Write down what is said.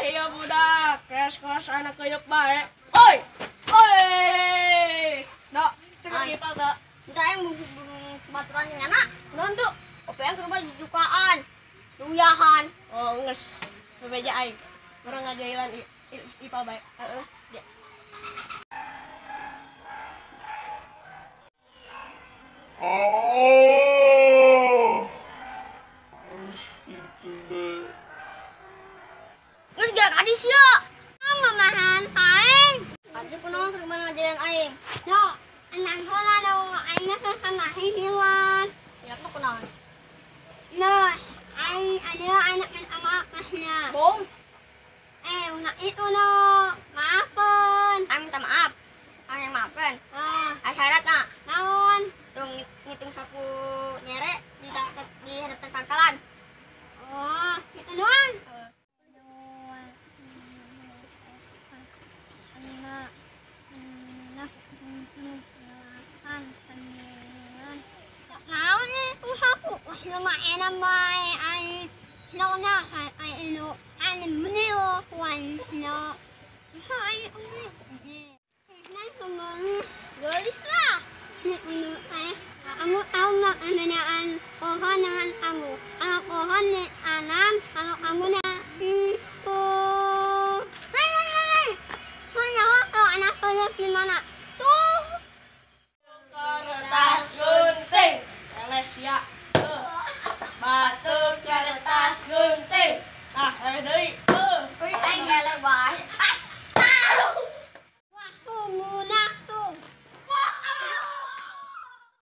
Iya budak, keras-keras anak keyok bae. Oi! Oi! Dok, seneng kita dok. Enggak yang baturan yang anak. Nantu. Ope yang ke rumah jukaan, duyahan. Oh, nges. Bebeja aing. Urang ngajailan ipal bae. Heeh. Ya. Oh. Geus gak kadis ya. Mamahan aing. Kadis kunaon keur ngajaran aing? No, anak heula do aing mah sama hiwan. Ya tuh kunaon? No, aing ada anak min amak masnya. Bong. Una itu no, maafkan. Aing minta maaf. Aing yang maafkan. Ah, syarat na. Naon? Tuh ngitung sapu nyere di hadapan pangkalan. Oh, itu doang. Gelis lah. Kamu tahu nggak perbedaan pohon dengan kamu? Kalau pohon ditanam, kalau kamu